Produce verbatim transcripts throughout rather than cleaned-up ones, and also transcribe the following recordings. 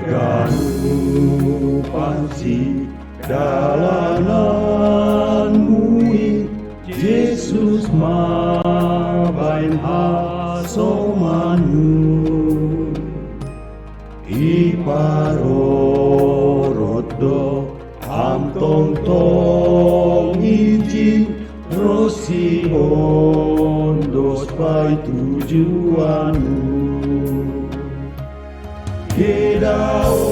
Ganupan sidalananmu i, Jesus mabaen hasomanmu. Iparorot do am tongtong ijin, ro siondos bai tujuanmu. Gedao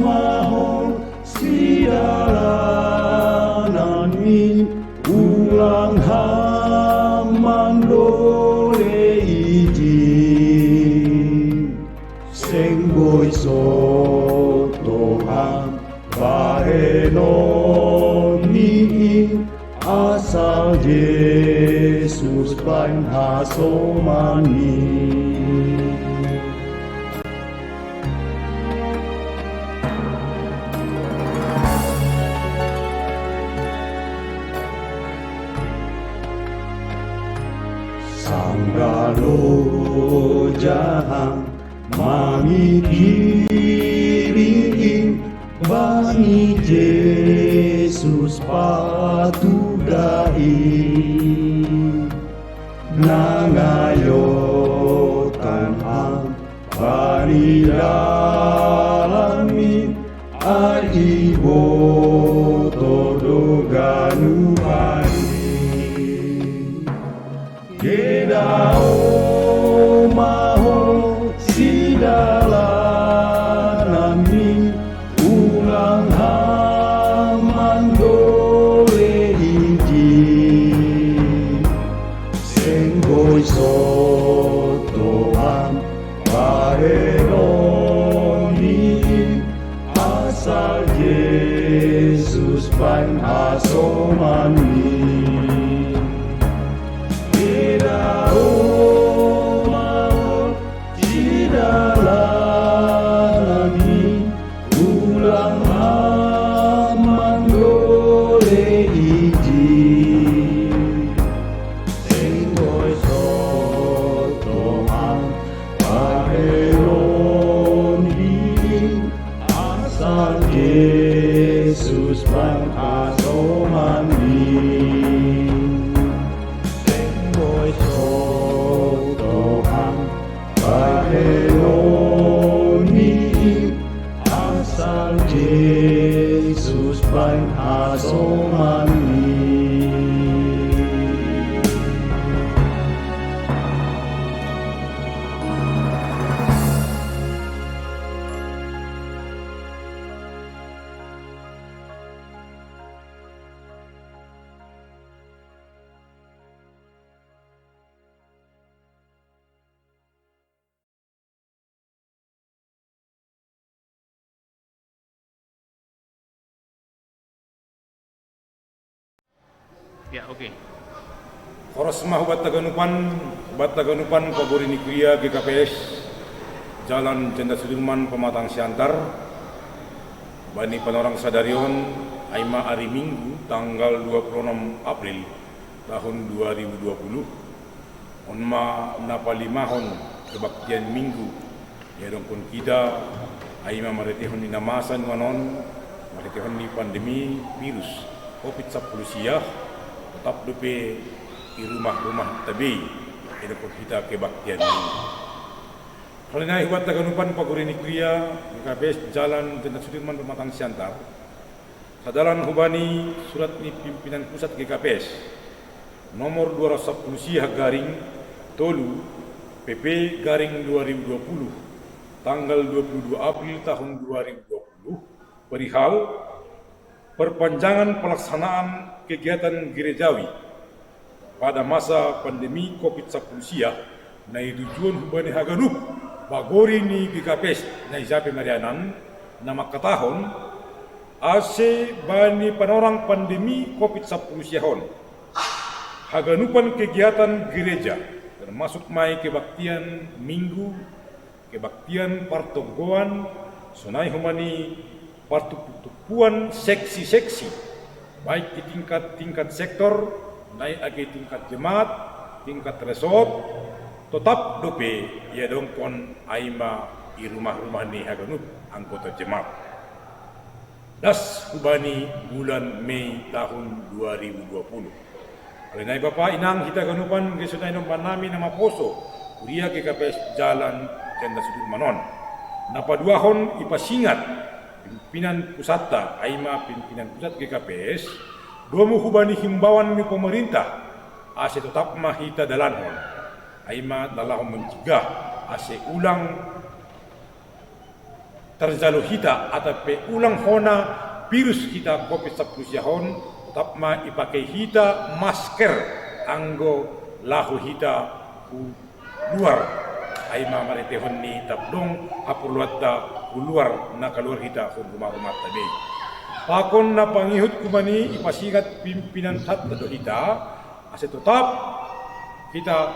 ma ho sidalananmi, ulang ham mandole ijin. Seng boi soto ham bahenonni, asal Jesus baen hasomanmi. Sanggalo jahang mamikiri i, bani Jesus patuda i. Nangayotan ham bani dalanmi, ai iboto do ganup ai. Gedao ma ho sidalananmi, ulang ham mandole ijin. Seng boi soto ham bahenonni, asal Jesus baen hasomanmi. Gedao ma ho sidalananmi, ulang ham mandole ijin. Seng boi soto ham bahenonni, asal Jesus baen hasomanmi. Seng boi soto ham bahenonni, asal Jesus baen hasomanmi. Ya, oke. Horas ma hubanta ganupan, hubanta ganupan pagori ni kuria G K P S, Jalan Jenderal Sudirman, Pematang Siantar, bani panorang sadari on, ai ma ari Minggu, tanggal dua puluh enam April tahun dua ribu dua puluh. On ma na palimahon kebaktian Minggu iadongkon hita, ai ma marhiteihon ni na masa nuan on, marhiteihon ni pandemi virus covid sampulu sia, totap dope i rumah-rumah hita be iadongkon hita kebaktian Minggu. Hali nai hubanta ganupan pagori ni kuria G K P S Jalan Jenderal Sudirman Pematang Siantar, sadalan hubani surat ni pimpinan pusat G K P S nomor dua ratus sampulu sia garing tolu P P garing dua ribu dua puluh, tanggal dua puluh dua April tahun dua ribu dua puluh, perihal perpanjangan pelaksanaan kegiatan gerejawi pada masa pandemi covid sampulu sia, na itujuon hubani haganup pagori ni G K P S na i ja pe marianan, na mangkatahon, ase bani panorang pandemi covid sampulu sia on, haganupan kegiatan gereja, termasuk ma i kebaktian Minggu, kebaktian partonggoan, sonai homa ni partumpu-tumpuan seksi-seksi, baik i tingkat-tingkat sektor, nai age tingkat jemaat, tingkat resort, totap dope iadongkon ai ma i rumah-rumah ni haganup anggota jemaat. Das hubani bulan Mei tahun dua ribu dua puluh. Alani nai bapa inang hita haganupan, gari sonai nomba nami na maposo, kuria G K P S Jalan Jenderal Sudirman on. Na paduahon ipasingat pimpinan pusatta, ai ma pimpinan pusat G K P S, domu hubani himbauan ni pemerintah, ase totap ma hita dalankon. Ai ma na laho mencegah, ase ulang tarjalo hita atap pe ulang hona virus hita covid sampulu sia on, totap ma ipakei hita masker anggo laho hita hu luar. Ai ma marhiteihon ni tap dong haporluanta hu luar na kaluar hita hu rumah-rumahta be. Pakon na pangihut hubani ipasingat pimpinan pusat do hita, ase totap hita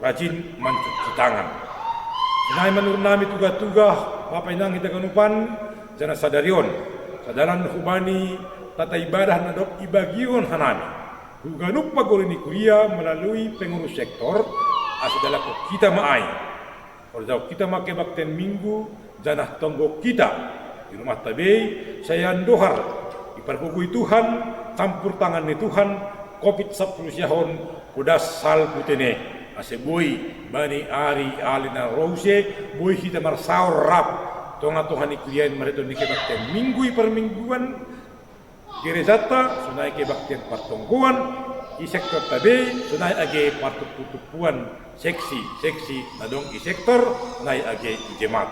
rajin mancuci tangan. Sonai ma nuhur nami tuga-tuga, bapa inang hita haganupan, janah sadari on, sadalan hubani tata ibadah na dob ibagihon hanami hu ganup pagori ni kuria melalui pengurus sektor, ase dalangkon hita ma ai. Horjahon hita ma kebaktian Minggu, janah tonggo hita di rumahta be, sai andohar ipargogoi Tuhan, campur tangan ni Tuhan, covid sampulu sia on podas salpu tene, ase boi bani ari-ari na ro use, boi hita marsaor rap tonga-tonga ni kuria i marhitehon ni kebaktian Minggu i parmingguan, gerejanta, sonai kebaktian partonggoan, i sektorta be, sonai age partumpu-tumpuan seksi, seksi na dong i sektor, sonai age i jemaat.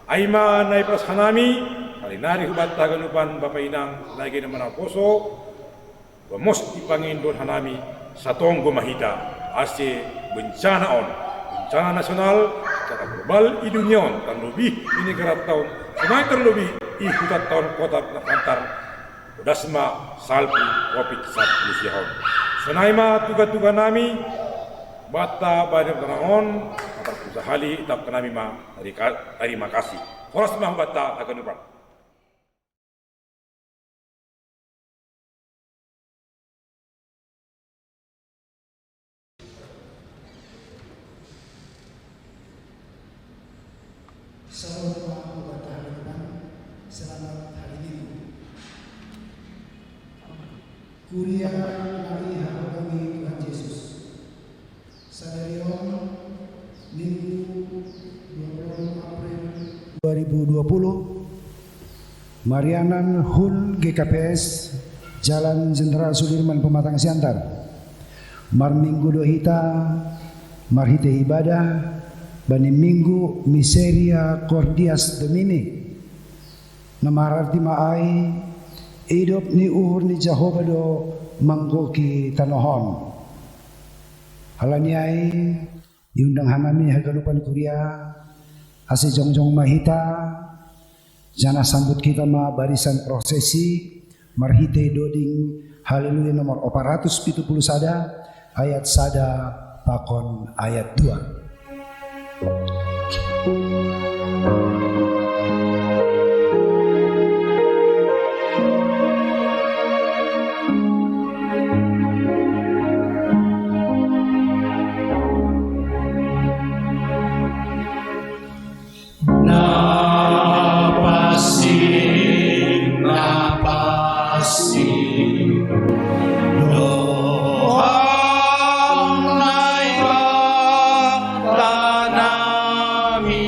Ai ma na ipalas hanami, sarinari hubanta haganupan bapa inang, sonai age na maposo, gomos ipangindo hanami, satonggo ma hita, ase bencana on, bencana nasional, secara global i dunia on, tarlobih i negaranta on, sonai tarlobih i hutanta on, kota na pantar, podas ma salpu covid sampulu sia on. Sonai ma tuga-tuga nami, banta bani tanoh on, atas usaha hali, tap nami ma, tarika-, tarima kasih. Horas ma hubanta haganupan. Shalom, Bapak Ibu, selamat hari Minggu. Kuria na dihaholongi Tuhan Yesus. Sadari on, Minggu dua puluh April dua ribu dua puluh, marianan hun G K P S, Jalan Jenderal Sudirman, Pematang Siantar. Marminggu do hita marhite ibadah bani Minggu Misericordias Domini, na mararti ma ai, idop ni uhur ni Jahowa do manggohi tanoh on. Halani ai, iundang hanami haganupan kuria, ase jongjong ma hita, janah sambut hita ma barisan prosesi, marhite doding Haleluya nomor opat ratus pitu puluh sada, ayat sada pakon ayat dua. Na pansing, na pansing do Ham, Naibata nami,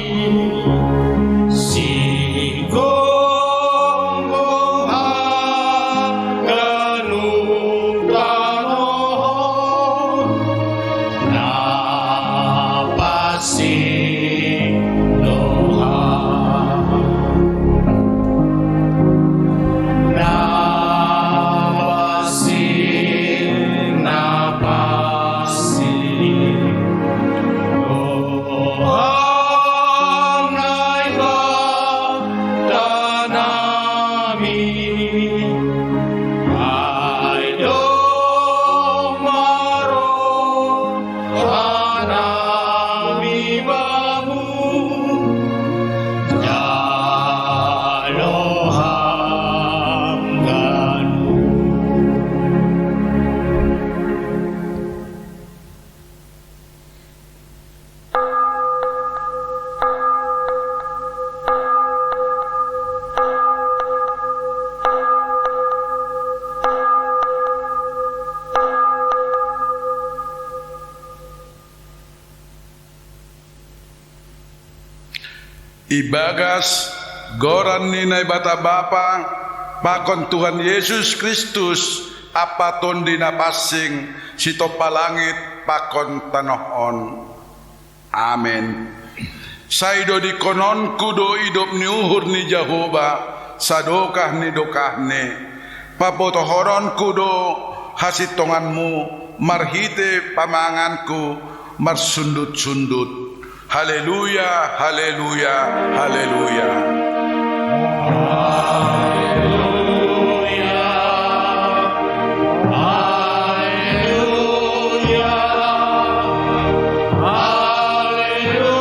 Ibagas goran ni Naibata Bapa, pakon Tuhan Yesus Kristus, Ampa Tondi na pansing, sitompa langit pakon tanoh on. Amen. Sai dodingkononku do idop ni uhur ni Jahowa, sadokah ni dokahni. Pabotohononku do hasintonganmu marhitei pamanganku marsundut-sundut. Haleluya, haleluya, haleluya. Haleluya, haleluya, haleluya.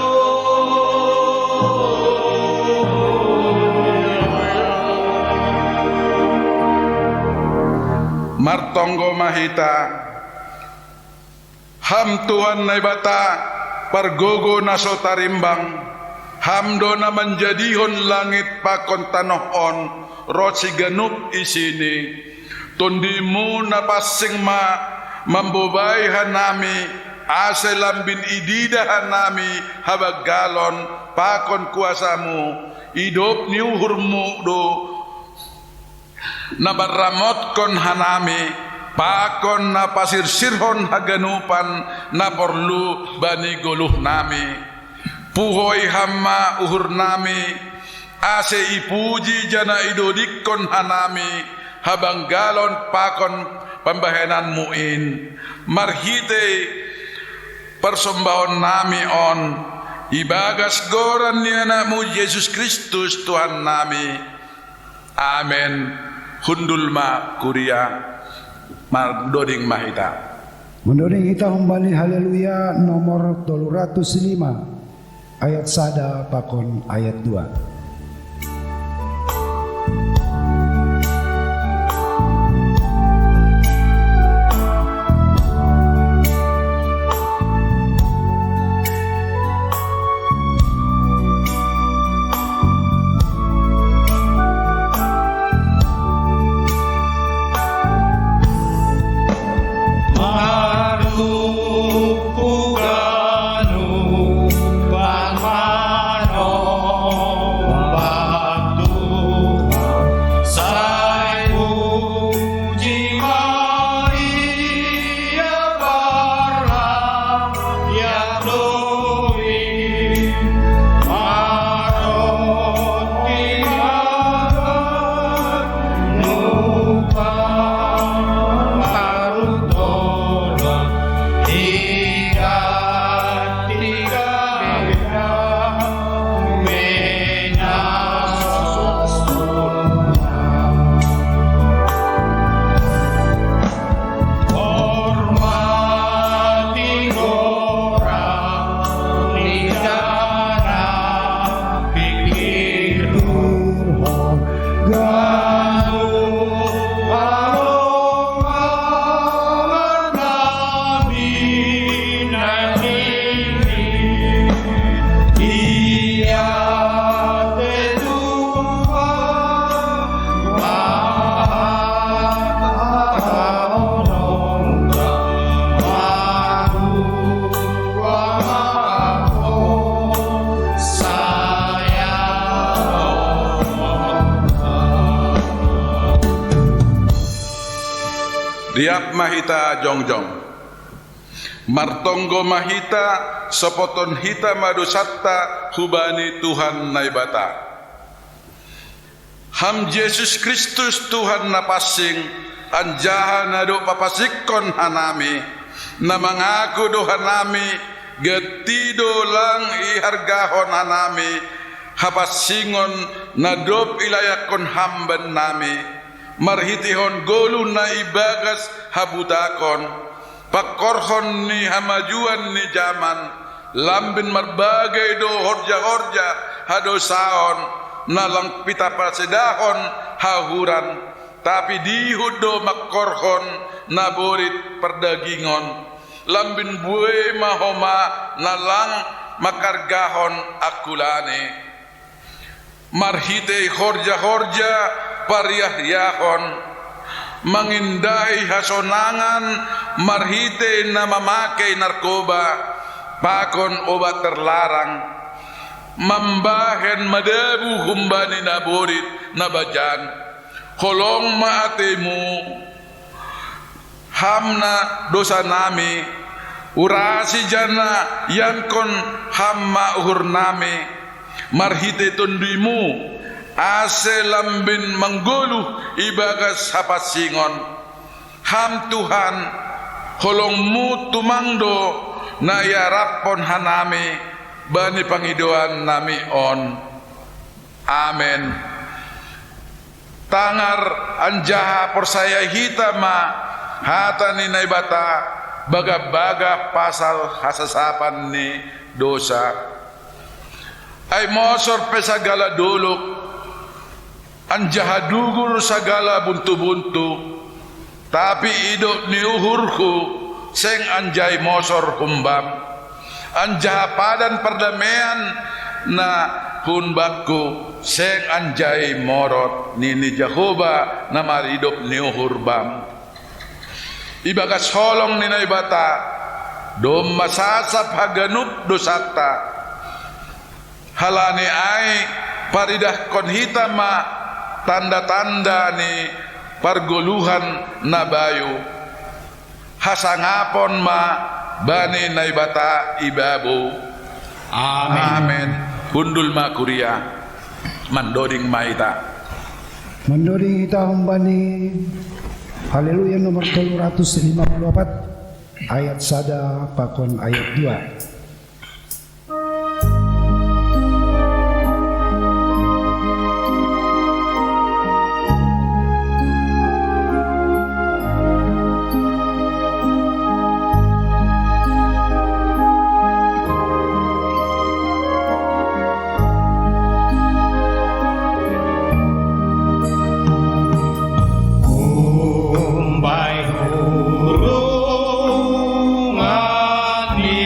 Martonggo ma hita. Ham Tuhan Naibata, pargogo na so tarimbang, Ham do na manjadihon langit pakon tanoh on ronsi ganup isini. TondiMu na pansing ma mambobai hanami, ase lambin ididah hanami habanggalon pakon kuasaMu. Idop ni uhurMu do na manramotkon hanami, pakon na pasirsirhon haganupan na porlu bani goluhnami. Puhoi Ham ma uhurnami, ase ipuji janah idodingkon hanami habanggalon pakon pambahenanMu in, marhitei parsombahonnami on, ibagas goran ni AnakMu Jesus Kristus Tuhannami. Amen. Hundul ma kuria, mandoding ma hita. Mandoding hita humbani Haleluya nomor tolu ratus lima, ayat sada pakon ayat dua. Riap ma hita jongjong. Martonggo ma hita, sopothon hita ma dosanta hubani Tuhan Naibata. Ham Jesus Kristus Tuhan na pansing, anjaha na dob papansingkon hanami, na mangaku do hanami, gati do lang ihargahon hanami hapansingon na dob ilayakkon Ham bannami, marhiteihon goluh na ibagas habutakon, pangkorhon ni hamajuon ni jaman, lambin marbagei do horja-horja hadousaon, na lang pitapasedahon hahuran, tapi dihut do mangkorhon naborit pardagingon, lambin buei ma homa na lang manghargahon angkulani. Marhitei horja-horja pariah-iahon, mangindahi hasonangan marhitei na mamakei narkoba, pakon obat terlarang, Mambahen madabu humbani na borit na bajan, holong ma atemu. Ham na dosanami, urasi janah iankon Ham ma uhurnami, marhitei Tonduimu, ase lambin manggoluh ibagas hapansingon. Ham Tuhan, holongMu tumang do na iaraphon hanami bani pangidoannami on. Amen. Tangar anjaha porsayai hita ma hata ni Naibata bagah-bagah pasal hasasapan ni dousa. Ai mosor pe sagala dolog, anjaha dugur sagala buntu-buntu, tapi idop ni uhurhu seng anjai mosor humbam, anjaha padan pardamean na hun bakku seng anjai morot, nini Jahowa na maridop ni uhur bam. Ibagas holong ni Naibata, domma sasap haganup dousanta. Halani ai paridahkon hita ma tanda-tanda ni pargoluhan na bayu. Hasangapon ma bani Naibata i babou. Amen. Amen. Hundul ma kuria. Mandoding ma hita. Mandoding hita humbani Haleluya nomor tolu ratus lima puluh empat, ayat sada pakon ayat dua. Umbai hurungan ni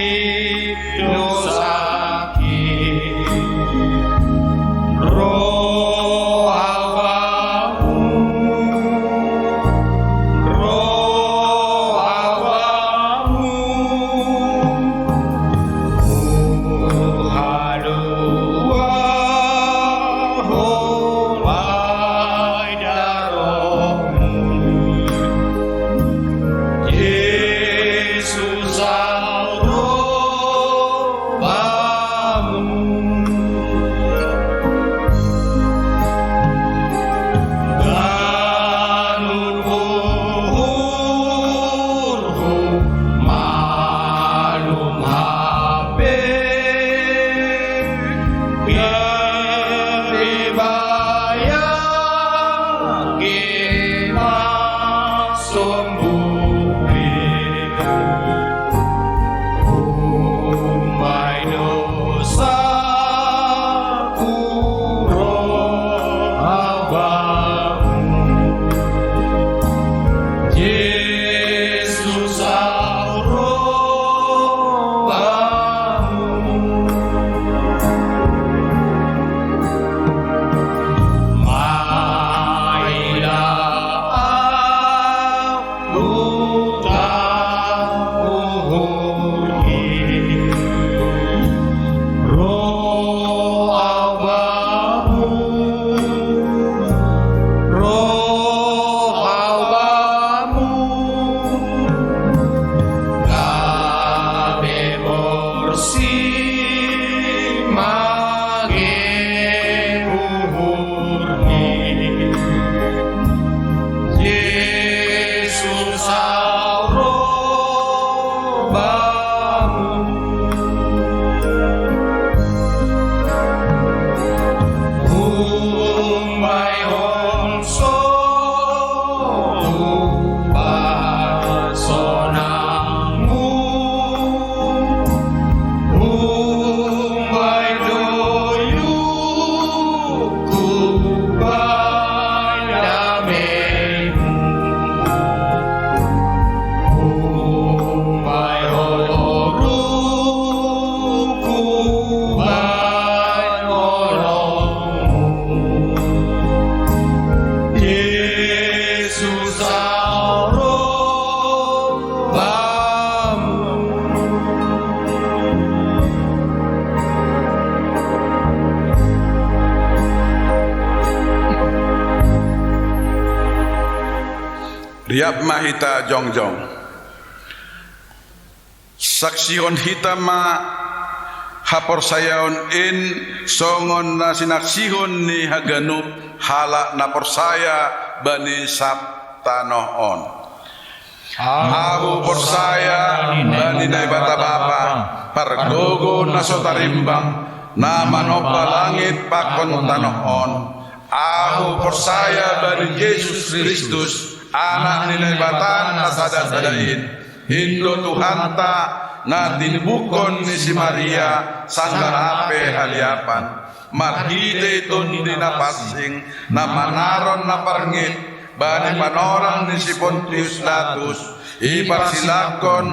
Yap ma hita jongjong. Saksihon hita ma haporsayaon in, songon na sinaksihon ni haganup halak na porsaya bani sab tanoh on. Ahu porsaya bani Naibata Bapa, pargogo na so tarimbang, na manompa langit pakon tanoh on. Ahu porsaya bani Jesus Kristus, Anak ni Naibata na sada-sada in, in do Tuhanta, na tinibukkon ni si Maria sanganape haliapan. Marhitei Tondi Napansing, na manaron na parngit bani panorang ni si Pontius Latus, iparsilangkon,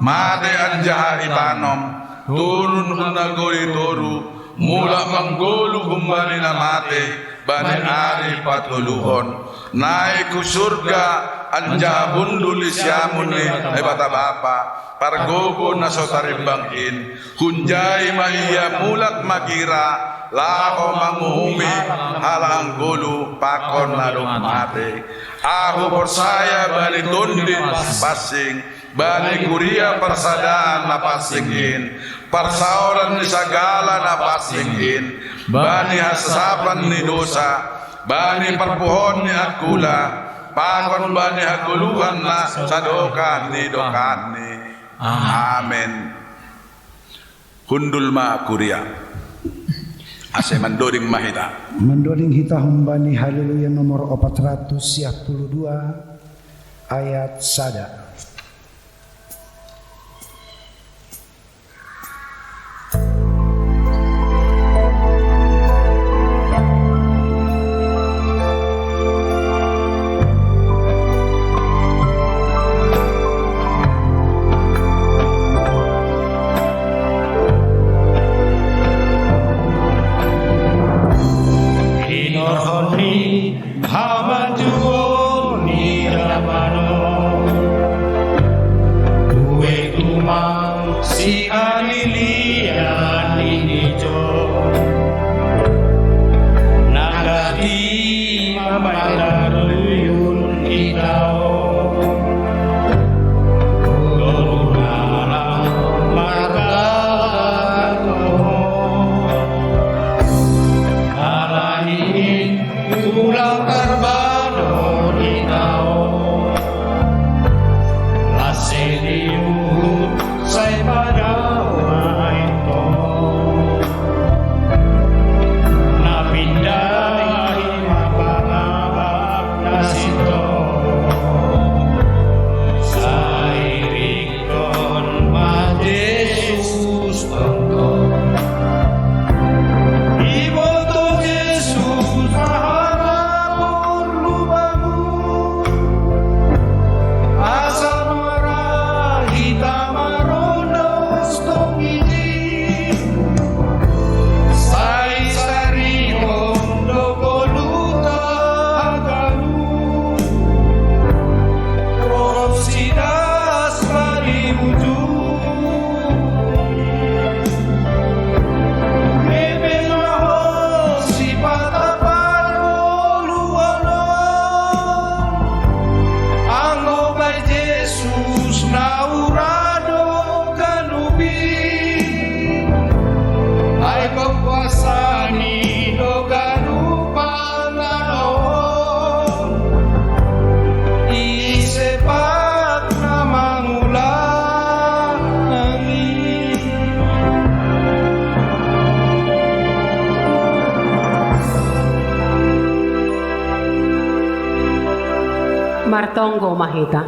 mate anjaha itanom, turun hu nagori toru, mulak manggoluh humbani na mate bani ari patoluhon, naek hu surga, anjaha hundul di siamun ni Naibata Bapa, pargogo na so tarimbang in. Hunjai ma Ia mulak magira, laho manguhumi halak na goluh pakon na dob mate. Ahu porsaya bani Tondi Pansing, bani kuria parsadaan na pansing in, parsaoran ni sagala na pansing in, bani hasasapan ni dosa, bani parpuhoon ni angkula, pakon bani hagoluhan na sadokah ni dokahni. Amen. Hundul ma kuria. Ase mandoding ma hita. Mandoding hita humbani Haleluya nomor opat ratus siah puluh dua, ayat sada. Hinorhon ni hamanjuon ni dalan on. Ue tumang si Galilea ni nijo. Nangkati ma bahen na duyun ita on. Guru na lang mardalan on. Halani in ulang tarbanon ita on. Las se diuhut sai padao ma ito. Na pindahi ma panabak na sinto. Sai ringkot ma Jesus tongtong. Iboto Jesus ma hata porlubamu, asa mara hita marondos tongtong i. Sai sarihon do goluhta haganup. Ro sidas ma di ujung. Eme ma ho sipata pargoluhon on. Anggo bahen Jesus na ura do ganup i. Ai gok kuasani do ganup panganon. Ise pe na mangulangi. Martonggo ma hita.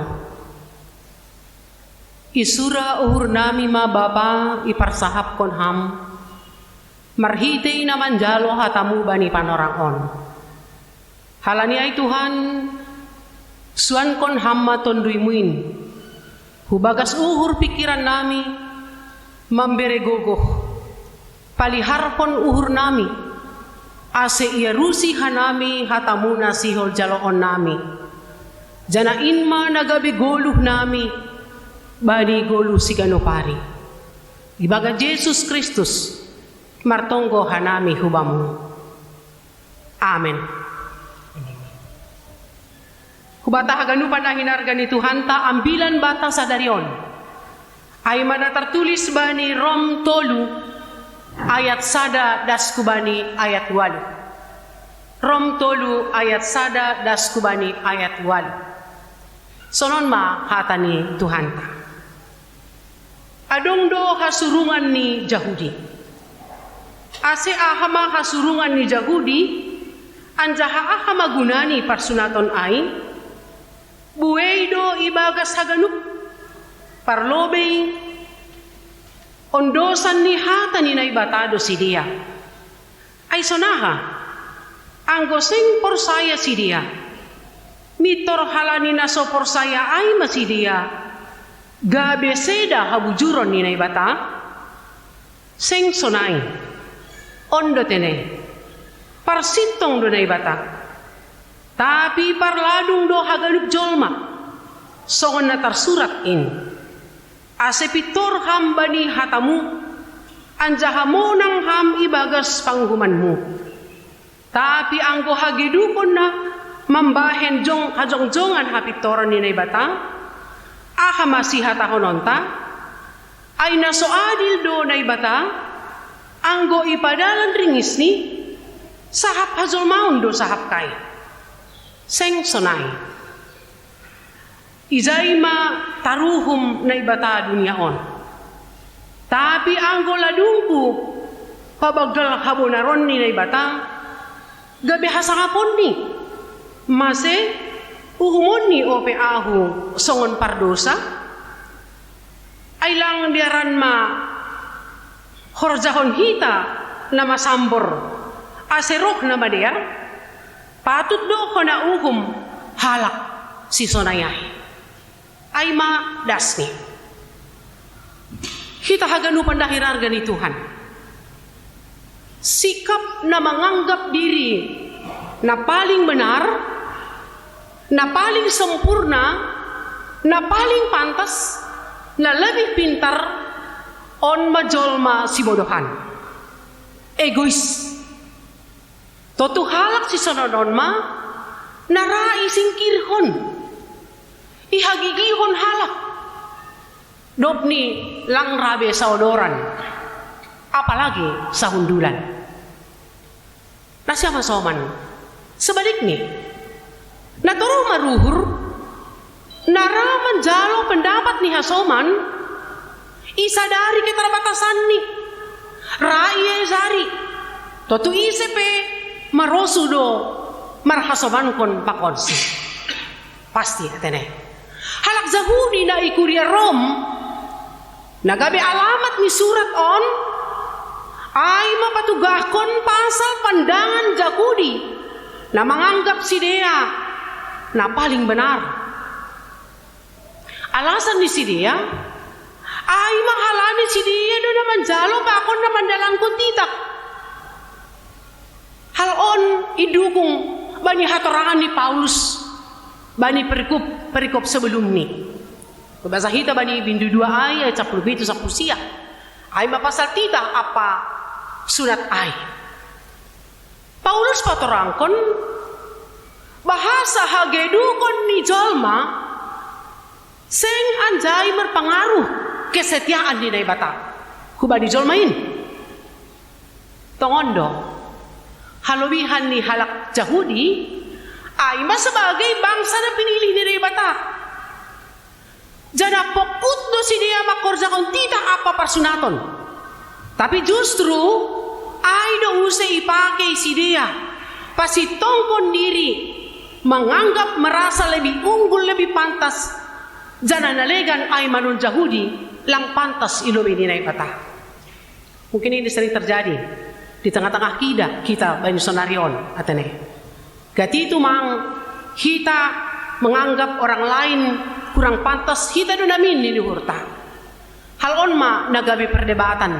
Isura uhurnami ma Bapa iparsahapkon Ham, marhitei na manjalo hataMu bani panorang on. Halani ai Tuhan, suankon Ham ma TonduyMu in hu bagas uhur pingkirannami, mambere gogoh, paliharhon uhurnami, ase iarusi hanami hataMu na sihol jaloonnami. Janah in ma na gabe goluhnami bani goluh siganup ari. Ibagas Jesus Kristus martonggo hanami hu Bamu. Amen. Hubata haganupan na hinarga ni Tuhanta, ambilan bata sadari on. Ai ma na tartulis bani Rom tolu ayat sada das hubani ayat walu. Rom tolu ayat sada das hubani ayat walu. Sonon ma hata ni Tuhanta. Adong do hasurungan ni Jahudi. Ase aha ma hasurungan ni Jahudi, anjaha aha ma guna ni parsunaton ai? Buei do ibagas haganup, parlobei ondosan ni hata ni Naibata do sidea. Ai sonaha, anggo seng porsaya sidea, mintor halani na so porsaya ai ma sidea, gabe seda habujuron ni Naibata? Seng sonai. On do tene. Parsintong do Naibata. Tapi parladung do haganup jolma, songon na tarsurat in. Ase pintor ham bani hatamu, anjaha monang ham ibagas panguhumanmu. Tapi anggo hagedukonna mambahen jong hajongjongan hapintoron ni Naibata, aha ma sihatahononta? Ai na so adil do Naibata, anggo ipadalan ringisni, sahap hajolmaon do sahap kai. Seng sonai. Ijai ma taruhum Naibata dunia on. Tapi anggo ladungku pabanggal habonaron ni Naibata, gabe hasangaponni, mase uhumonni ope ahu songon pardosa? Ai lang dearan ma horjahon hita na masambor, ase roh na madear? Patut do hona uhum halak sisonai ai. Ai ma dasni. Hita haganupan na hinarga ni Tuhan. Sikap na manganggap diri na paling benar, na paling sempurna, na paling pantas, na lebih pintar, on ma jolma sibodohan. Egois. Tontu halak sisonon on ma na ra isingkirhon, ihagigihon halak. Dob ni lang ra be saodoran, apalagi sahundulan. Na sian hasoman, sebalikni, na torop maruhur, na ra manjalo pendapat ni hasoman, isadari keterbatasanni, ra ia isari, tontu ise pe marosu do marhasomankon pakonsi. Pasti atene. Halak Jahudi na i kuria Rom, na gabe alamat ni surat on, ai ma patugahkon pasal pandangan Jahudi na manganggap sidea na paling benar. Alasan ni sidea, ai ma halani sidea do na manjalo pakon na mandalankon titah. Hal on idukung bani hatorangan ni Paulus bani perikop, perikop sebelumni. Ibasa hita bani bindu dua ai, ayat sapuluh pitu sapuluh sia. Ai ma pasal titah ampa sunat ai. Paulus patorangkon bahasa hagedukon ni jolma seng anjai marpangaruh kesetiaan ni Naibata hubani jolma in. Tongon do, halobihan ni halak Jahudi, ai ma sebagai bangsa na pinilih ni Naibata. Janah pongkut do sidea mangkorjahon titah ampa parsunaton. Tapi justru, ai do use ipake sidea pasintongkon diri, manganggap merasa lebih unggul, lebih pantas, janah na legan ai ma non Jahudi lang pantas i lobei ni Naibata. Mungkin ini sering terjadi di tengah-tengah kita, kita bani sonari on, atene. Gati tumang hita menganggap orang lain kurang pantas, hita do namin ni uhurta. Hal on ma na gabe perdebatan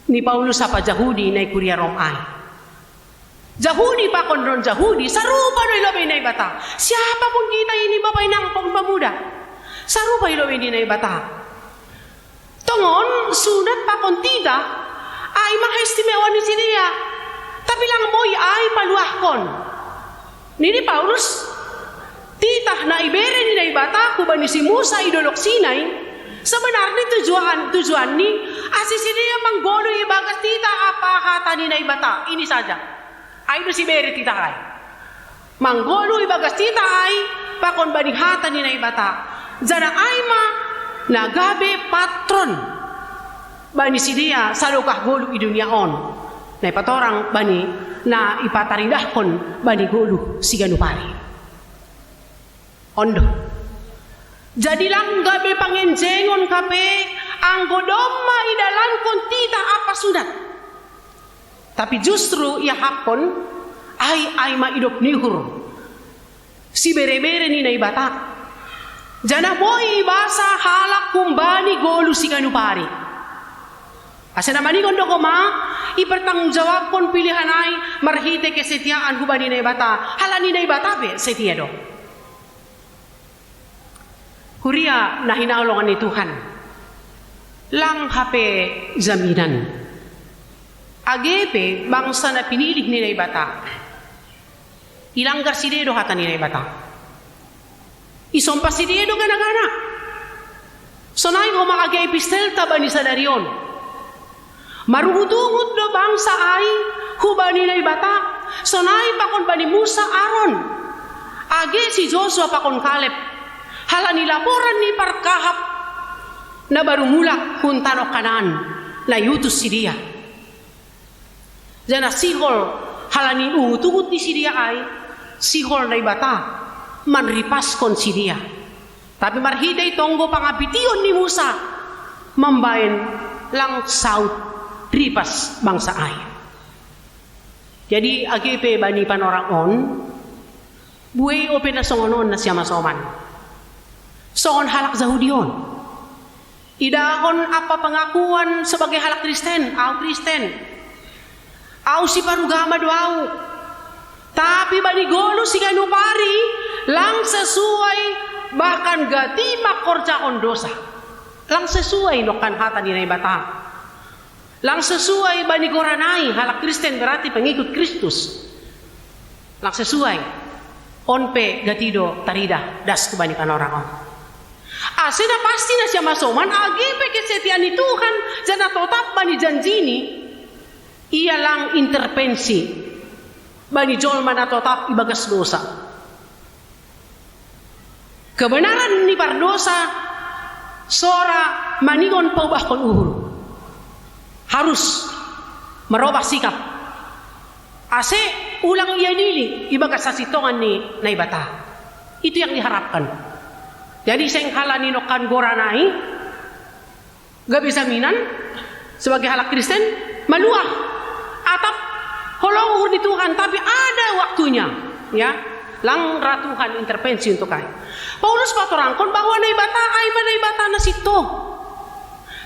ni Paulus ampa Jahudi na i kuria Rom ai. Jahudi pakon non Jahudi, sarupa do i lobei Naibata. Siapapun kita ini, Bapak Inang, Pemuda, sarupa i lobei ni Naibata. Tongon, sunat pakon titah, ai ma keistimewaan ni sidea. Tapi lang boi ai paluahkon. Nini Paulus, Titah na ibere ni Naibata hubani si Musa i dolok Sinai, sebenarni tujuan, tujuanni, ase sidea manggoluh ibagas titah apa hata ni Naibata, ini saja. Ai do sibere titah ai. Manggoluh ibagas titah ai, pakon bani hata ni Naibata. Janah ai ma na gabe patron bani sidea sadokah goluh i dunia on. Na ipatorang bani, na ipataridahkon bani goluh siganup ari. On do. Jadi lang gabe pangenjengon hape anggo domma idalankon titah apa sunat. Tapi justru iahapkon, ai, ai ma idop ni uhur. Sibere-bere ni Naibata. Janah boi ibasa halak humbani goluh siganup ari. Ase na maningon do homa, ipertanggungjawabkon pilihan ai marhite kesetiaan hubani Naibata, halani Naibata pe setia do. Huria na hinaholongan ni Tuhan, lang hape jaminan. Age pe bangsa na pinilih ni Naibata, ilanggar sidea do hata ni Naibata. Isomba sidea do gana-gana. Sonai homa age epistelta bani sadari on. Marungut-ungut do bangsa ai hubani Naibata, sonai pakon bani Musa, Aron, age si Josua pakon Kaleb, halani laporan ni parkahap na baru mulak hun tanoh Kanaan, na iutus sidea. Janah sihol halani ungut-ungut ni sidea ai, sihol Naibata manripaskon sidea. Tapi marhitei tonggo pangapition ni Musa, mambahen lang saut ripas bangsa ai. Jadi age pe bani panorang on, buei ope na songon on na siamasoman. Songon halak Jahudi on. Idahon ampa pengakuan sebagai halak Kristen, au Kristen. Au siparugama do au. Tapi bani goluh siganup ari, lang sesuai, bahkan gati mangkorjahon dosa. Lang sesuai nongkan hata ni Naibata. Lang sesuai bani goran ai, halak Kristen berarti pengikut Kristus. Lang sesuai. On pe gati do taridah das hubani panorang on. Ase na pasti na siamasoman, age pe kesetiaan ni Tuhan, janah totap bani janjini, ia lang intervensi bani jolma na totap ibagas dosa. Kebenaran ni pardosa sora maningon paubahkon uhur. Harus merubah sikap. Ase ulang iadili ibagas hasintongan ni Naibata. Itu yang diharapkan. Jadi seng halani nongkan goran ai, gabe jaminan sebagai halak Kristen, maluah atap holong uhur ni Tuhan, tapi ada waktunya, ya. Lang ra Tuhan intervensi untuk ai. Paulus patorangkon bahwa Naibata ai ma Naibata na sintoh.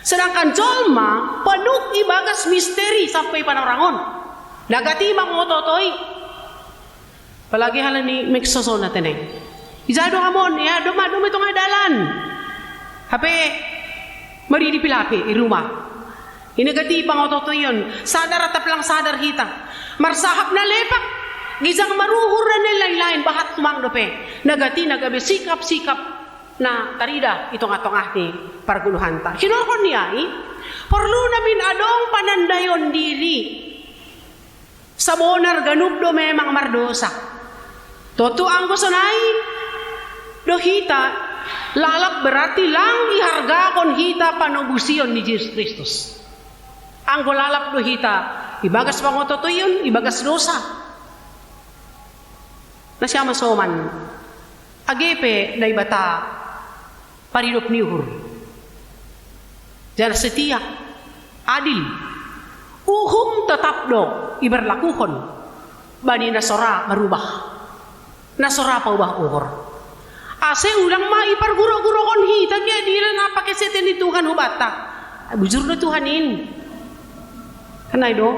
Sedangkan jolma penuh ibagas misteri sampe panorang on. Na gati mangoto-otoi. Apalagi halani medsos on na teneng. Ija do hamu on, ya, domma, domma i tonga dalan. Hape maridi pilape i rumah. Ini gati pangoto-otoion, sadar atap lang sadar hita. Marsahap na lepak, ginjang maruhur dan lain-lain, bahat tumang dope. Na gati na gabe sikap-sikap na taridah i tonga-tonga ni pargoluhanta. Hinorhon ni ai, porlu namin adong panandaion diri. Sabonar ganup do memang mardosa. Tontu anggo sonai do hita lalap, berarti lang ihargahon hita panobusion ni Jesus Kristus. Anggo lalap do hita ibagas pangoto-otoion, ibagas dosa. Na siamasoman, age pe Naibata paridop ni uhur. Janah setia, adil. Uhum tetap do iberlakuhon bani na so ra marubah, na so ra paubah uhur. Ase ulang ma iparguro-gurohon hita keadilan ampa kesetiaan ni Tuhan hubanta. Bujur do Tuhan in. Kan ai do.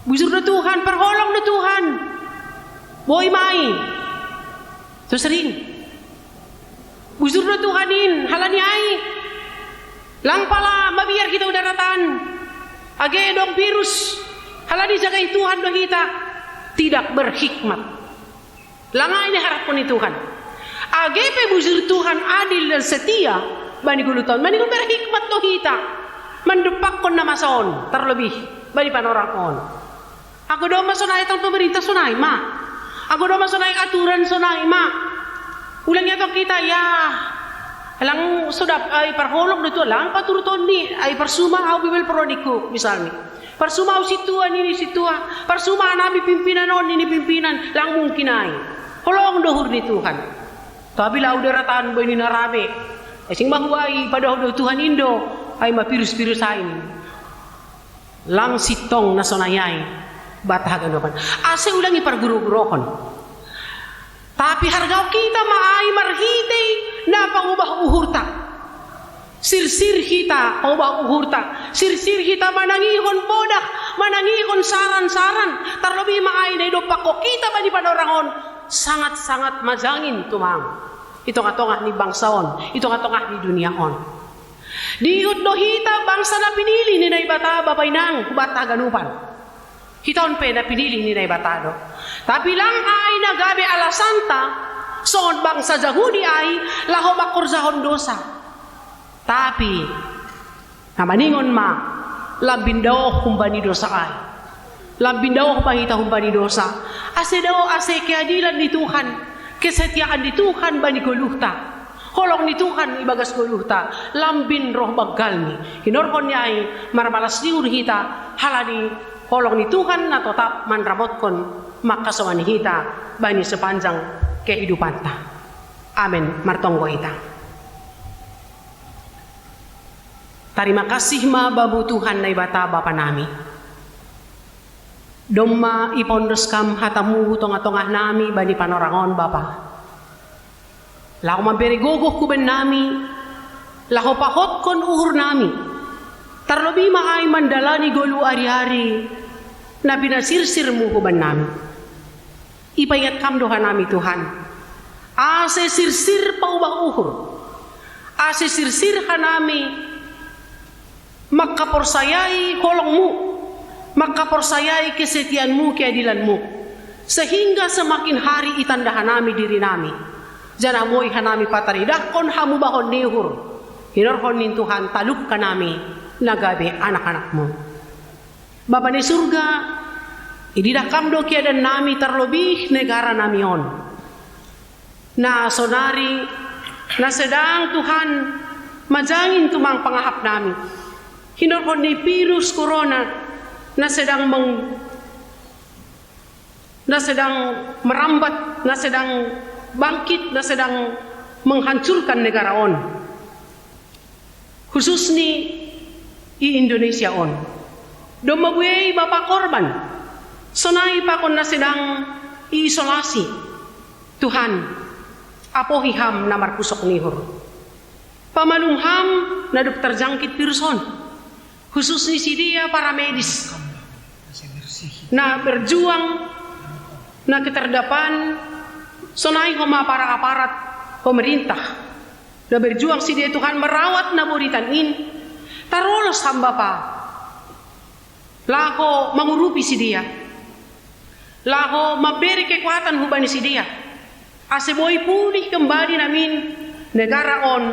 Bujur do Tuhan, parholong do Tuhan. Boi ma i. Tu sering. Bujur do Tuhan in, halani ai lang pala mabiar hita hu daratan. Age dong virus, halani ijagai Tuhan do hita. Tidak berhikmat. Lang ai niharapkon ni Tuhan. Age pe bujur Tuhan adil dan setia bani goluhta on, bani goluh berhikmat do hita mandompakkon na masa on, tarlobih bani panorang on. Ago domma sonai tong pemerintah, sonai ma. Ago domma sonai aturan, sonai ma. Ulang ia tong hita, ya, lang so dapot ai parholong do Tuhan, lang paturutonni, ai parsuma au bibel pro ningku, misalni. Parsuma au sintua, nini sintua. Parsuma hanami pimpinan on, nini pimpinan, lang mungkin ai. Holong do uhur ni Tuhan. Tapi laho do ratan boi ni na rame. Ai sing ma huai, padohot do Tuhan in do, ai ma pirus-pirus ai. Lang sintong na sonai ai banta haganupan. Ase ulang i parguru-guruhon. Tapi hargahon hita ma ai marhitei na paubah uhurta. Sirsir hita paubah uhurta. Sirsir hita manangihon bodak, manangihon saran-saran. Tarlobih ma ai na idompakkon hita bani panorang on, sangat-sangat manjangin tumang i tongah-tongah ni bangsa on, i tongah-tongah ni dunia on. Dihut do hita bangsa na pinilih ni Naibata, Bapa, Inang, hubanta haganupan. Hita on pe na pinilih ni Naibata do. Tapi lang ai na gabe alasanta, songon bangsa Jahudi ai, laho mangkorjahon dosa. Tapi na maningon ma, lambin daoh humbani dosa ai. Lambin daoh ma hita humbani dosa. Ase daoh, ase keadilan ni Tuhan, kesetiaan ni Tuhan bani goluhta, holong ni Tuhan ibagas goluhta, lambin roh banggalni. Hinorhon ni ai marmalas ni uhur hita, halani holong ni Tuhan na totap manramotkon mangkasomani hita bani sepanjang kehidupanta. Amen. Martonggo hita. Tarima kasih ma Bamu Tuhan Naibata Bapa nami. Domma ipondos Kam hataMu hu tongah-tongah nami bani panorang on, Bapa. Laho mambere gogoh hu bannami, laho pahotkon uhur nami. Tarlobih ma ai mandalani goluh ari-ari na pinasirsir-Mu hu bannami. Ipaingat Kam do hanami, Tuhan, ase sirsir paubah uhur, ase sirsir hanami mangkaporsayai holong-Mu, mangkaporsayai kesetiaan-Mu, keadilan-Mu, sehingga semakin hari itanda hanami diri nami, janah boi hanami pataridahkon hamubahon ni uhur, hinorhon ni Tuhan taluk hanami na gabe anak-anak-Mu. Bapa ni surga, ididah Kam do keadaan nami, tarlobih negara nami on. Na sonari, na sedang, Tuhan, manjangin tumang pangahap nami. Hinorhon ni virus corona, na sedang meng-, na sedang merambat, na sedang bangkit, na sedang menghancurkan negara on. Khususni i Indonesia on. Domma buei, Bapa, korban. Sonai pakon na sedang iisolasi. Tuhan, apohi Ham na marpusok ni uhur. Pamalum Ham na dob terjangkit virus on. Khususni sidea para medis na berjuang, na keterdapan, sonai homa para aparat pemerintah na berjuang sidea, Tuhan, merawat na boritan in. Tarolos Ham, Bapa, laho mangurupi sidea, laho mambere kekuatan hubani sidea, ase boi pulih kembali namin negara on,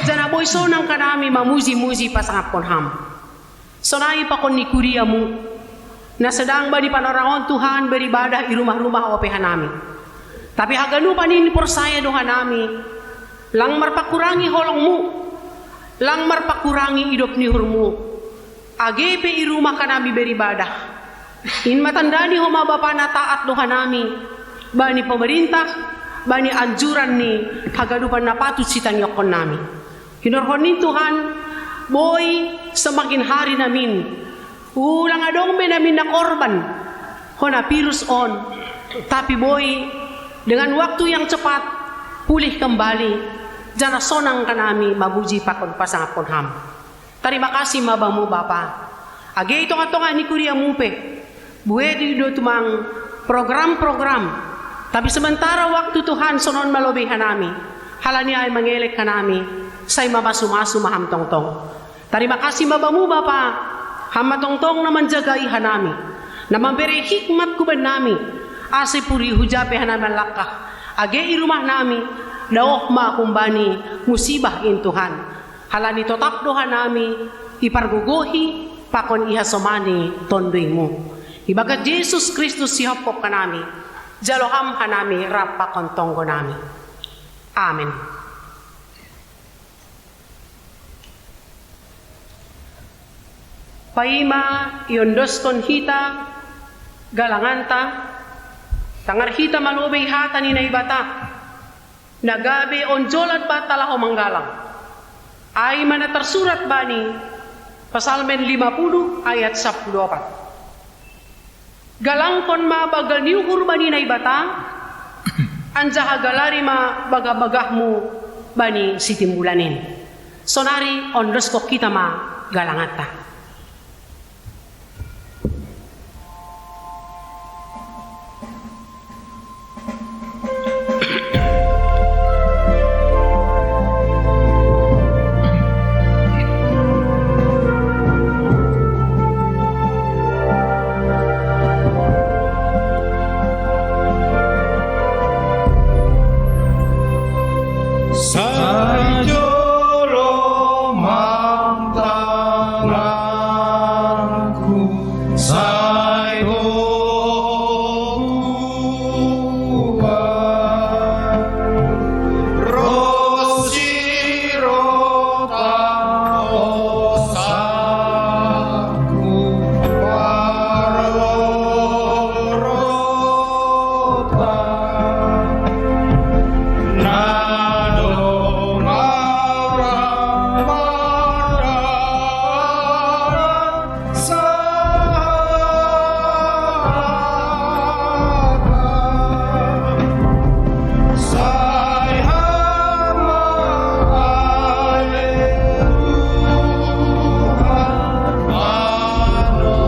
janah boi sonang hanami mamuji-muji pasangaphon Ham. Sonai pakon ni kuria-Mu na sedang bani panorang on, Tuhan, beribadah i rumah-rumah ope hanami. Tapi haganupan in porsaya do hanami, lang marpangkurangi holong-Mu, lang marpangkurangi idop ni uhur-Mu, age pe i rumah hanami beribadah. In ma tandani homa, Bapa, na taat do hanami bani pemerintah, bani anjuran ni haganupan na patut sitangihon nami. Hinorhon ni Tuhan, boi semakin hari namin, ulang adong be namin na korban hona virus on, tapi boi dengan waktu yang cepat pulih kembali, janah sonang hanami mamuji pakon pasangaphon Ham. Tarima kasih ma Bamu, Bapa, age i tongah-tongah ni kuria-Mu pe buei do tumang program-program. Tapi sementara waktu, Tuhan, sonon ma lobei hanami, halani ai mangelek hanami, sai mamasu-masu ma Ham tongtong. Tarima kasih ma Bamu, Bapa, Ham ma tongtong na manjagai hanami, na mambere hikmat hu bannami, ase puri huja pe hanami manlangkah, age i rumah nami, Daoh ma humbani musibah in Tuhan. Halani totap do hanami ipargogohi pakon ihasomani TonduyMu. Ibagas Jesus Kristus sihophop hanami, jalo Ham hanami rap pakon tonggonami. Amen. Paima iondoskon hita galanganta, tangar hita ma lobei hata ni Naibata, na gabe onjolan banta laho manggalang. Ai ma na tarsurat bani Psalmen lima puluh ayat sampulu opat. Galangkon ma banggal ni uhur bani Naibata, anjaha galari ma bagah-bagahmu bani Sitimbulan in. Sonari ondoskon hita ma galanganta. Sai jolo mantanganku, sai ho hubahen ro sirota, o sahapku parorota. Na dong au ra mardalan sahapku, sai Ham ma ale Tuhan manongku.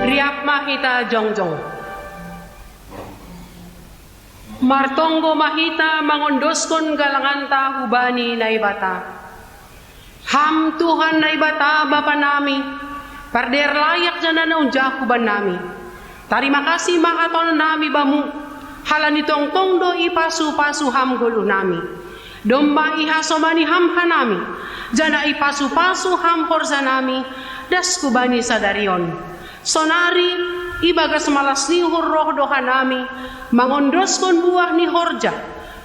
Riap ma hita jongjong. Martonggo ma hita mangondoskon galanganta hubani Naibata. Ham Tuhan Naibata Bapa nami, pardear layak janana unjahu bannami. Tarima kasih ma hatonon nami Bamu, halani tongtong do ipasu-pasu Ham goluh nami. Domma ihasomani Ham hanami, Janah ipasu-pasu Ham horja nami, das hubani sadari on. Sonari, ibagas malas ni uhur roh do hanami, mangondoskon buah ni horja,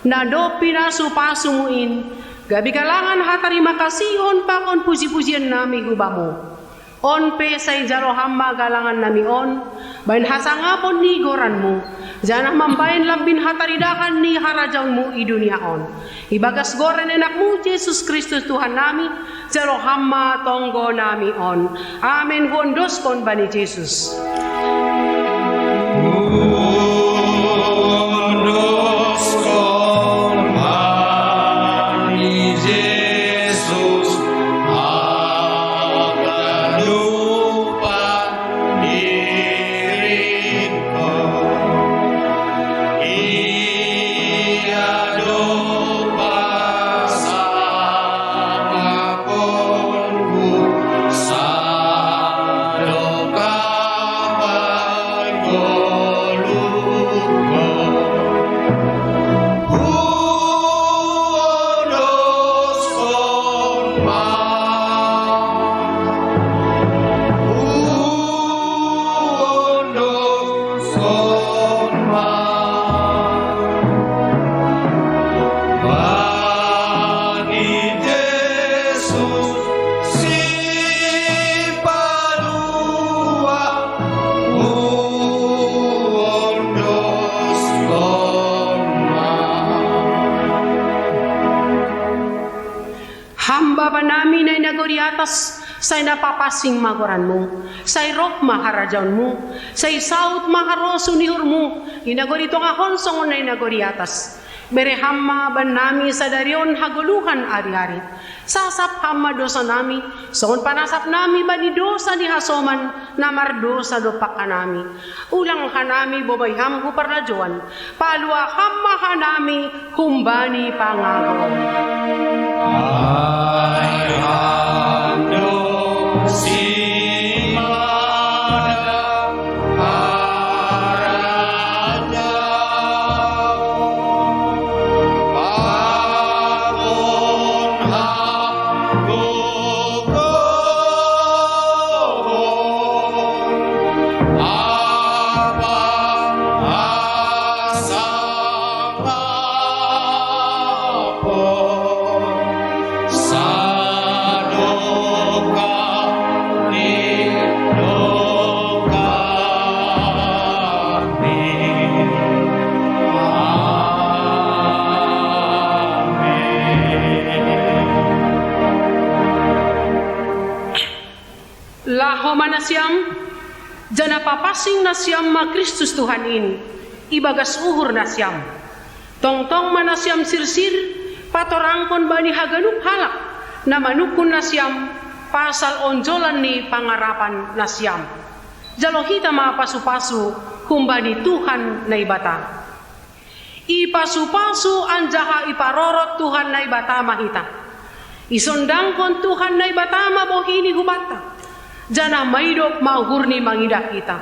na dob pinasu-pasu-Mu in, gabe galangan hatarima kasihon pakon puji-pujian nami hu Bamu. On pe sai jalo Ham ma galangan nami on, bahen hasangapon ni goran-Mu, janah mambahen lambin hataridahan ni harajaon-Mu i dunia on. Ibagas goran ni Anak-Mu Jesus Kristus Tuhan nami, jalo Ham ma tonggo nami on. Amen. Huondoskon bani Jesus. Huondoskon bani Jesus, haganupan diringku. Ia do pasangaponku, sadokah ai ngolungku. Huondoskon ma, huondoskon ma bani Jesus Sipaluah, huondoskon ma. Ham Bapa nami na i nagori atas, sai na papansing ma goran-Mu, sai roh ma harajaon-Mu, sai saud ma harosuh ni uhur-Mu, i nagori tongah on songon na i nagori atas. Bere Ham ma bannami sadari on hagoluhan ari-ari. Sasap Ham ma dosanami, songon panasap nami bani dosa ni hasoman na mardosa dompak hanami. Ulang hanami bobai Ham hu parlajouan, paluah Ham ma hanami humbani pangago. Ai Ham do simada, harajaon, pakon hagogoon, asa Laho ma nasiam, janah papansing nasiam ma Kristus Tuhan in ibagas uhur nasiam. Tongtong ma nasiam sirsir patorangkon bani haganup halak na manungkun nasiam pasal onjolan ni pangarapan nasiam. Jalo hita ma pasu-pasu humbani Tuhan Naibata. Ipasu-pasu anjaha iparorot Tuhan Naibata ma hita. Isondangkon Tuhan Naibata ma bohini hubanta, janah maidop ma uhurni mangidah hita.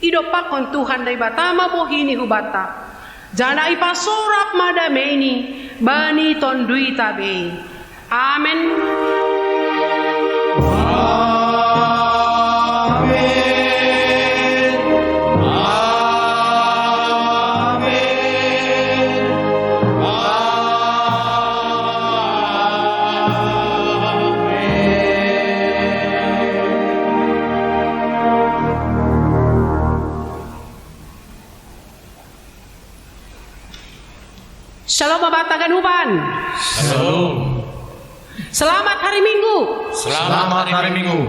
Idompakkon Tuhan Naibata ma bohini hubanta, janah ipasorap ma dameini bani tonduyta bei. Amen. Shalom Abah haganupan. Shalom. Selamat hari Minggu. Selamat hari Minggu.